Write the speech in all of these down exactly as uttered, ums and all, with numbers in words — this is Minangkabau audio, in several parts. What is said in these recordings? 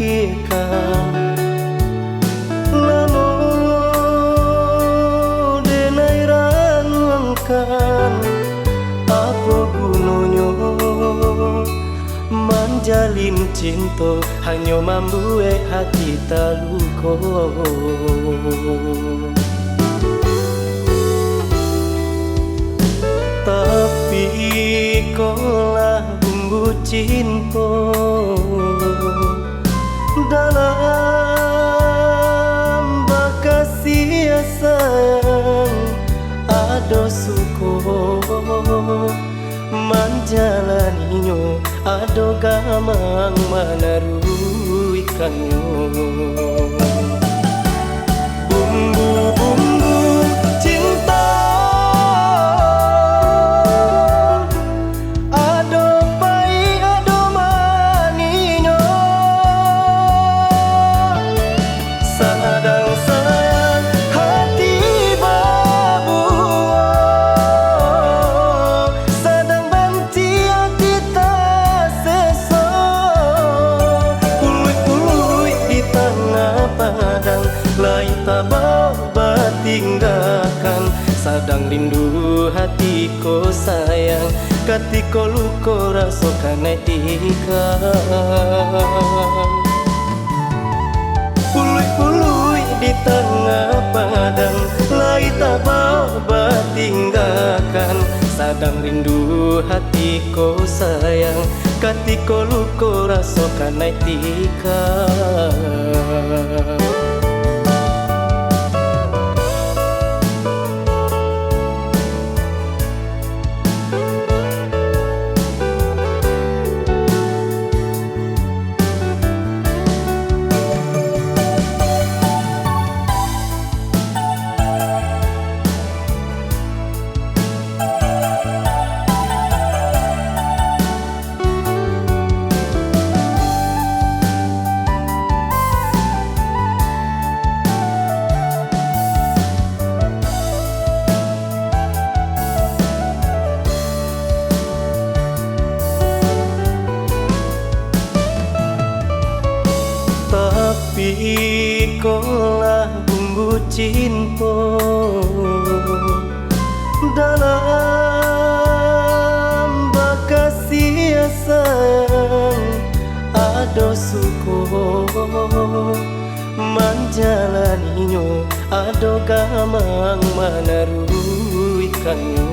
Ikan lamo denai ranuangkan, apo gunonyo manjalin cinto, hanyo mambuek hati taluko. Tapi kok lah bumbu cinto dalam bakasiah sayang, ado suko manjalaninyo, ado gamang manaruihkannyo. Bumbu-bumbu cinto, ado paik, ado manihnyo. Sadang sayang hati babuah, sadang banci hati taseso. Puluik-puluik di tangah padang, lai tabao batinggakan. Sadang rindu hati ko sayang, katiko luko raso kanai ikan. Puluik-puluik di tangah padang, lai tabao batinggakan. Sadang rindu hati ko sayang, katiko luko raso kanai ikan. Tapi kok lah bumbu cinto dalam bakasiah sayang, ado suko manjalaninyo, ado gamang manaruihkannyo.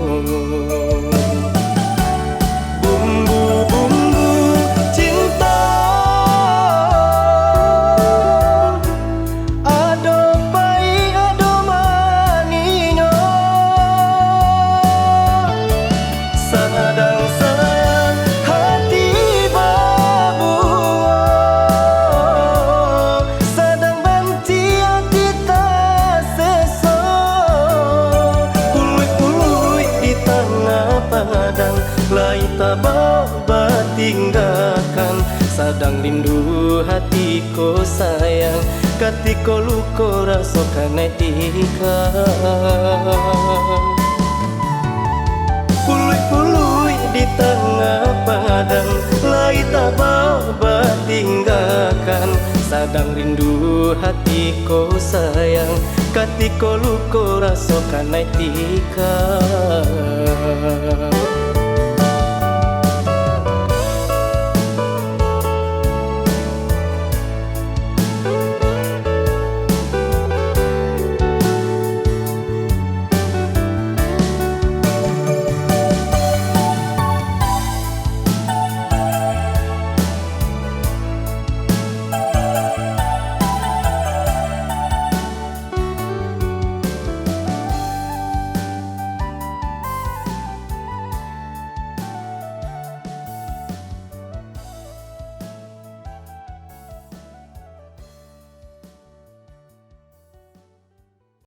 Bumbu-bumbu cinto, ado paik, ado manihnyo. Sadang sayang hati babuah, sadang banci hati taseso. Puluik-puluik di tangah padang, lai tabao batinggakan. Sadang rindu hati ko sayang, katiko luko raso kanai ikan. Puluik-puluik di tangah padang, lai tabao batinggakan. Sadang rindu hati ko sayang, katiko luko raso kanai ikan.